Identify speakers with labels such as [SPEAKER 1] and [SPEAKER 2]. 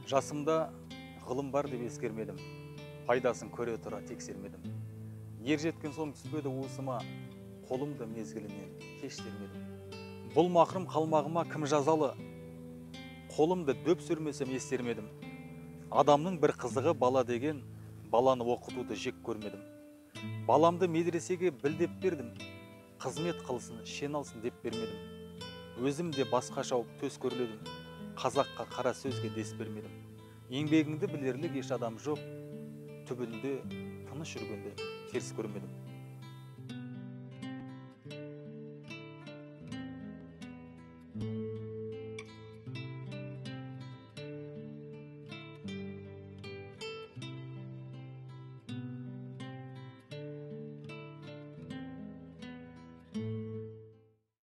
[SPEAKER 1] Жасымда ғылым бар деп ескермедім, пайдасын көре тұра тексермедім. Ер жеткен соң түспеді уысыма, қолымды мезгілінен кеш термедім. Бұл мақрым қалмағыма кім жазалы, қолымды дөп сүрмесем естермедім. Адамның бір қызығы бала деген, баланы оқытуды жек көрмедім. Баламды медресеге біл деп бердім, қызмет қылсын, шен алсын деп бермедім. Өзім де басқа шауып төс көрледім, қазаққа қара сөзге дес бермедім. Еңбегіңді білерлік еш адам жоқ, түбінде тыныш жүргенде теріс көрмедім.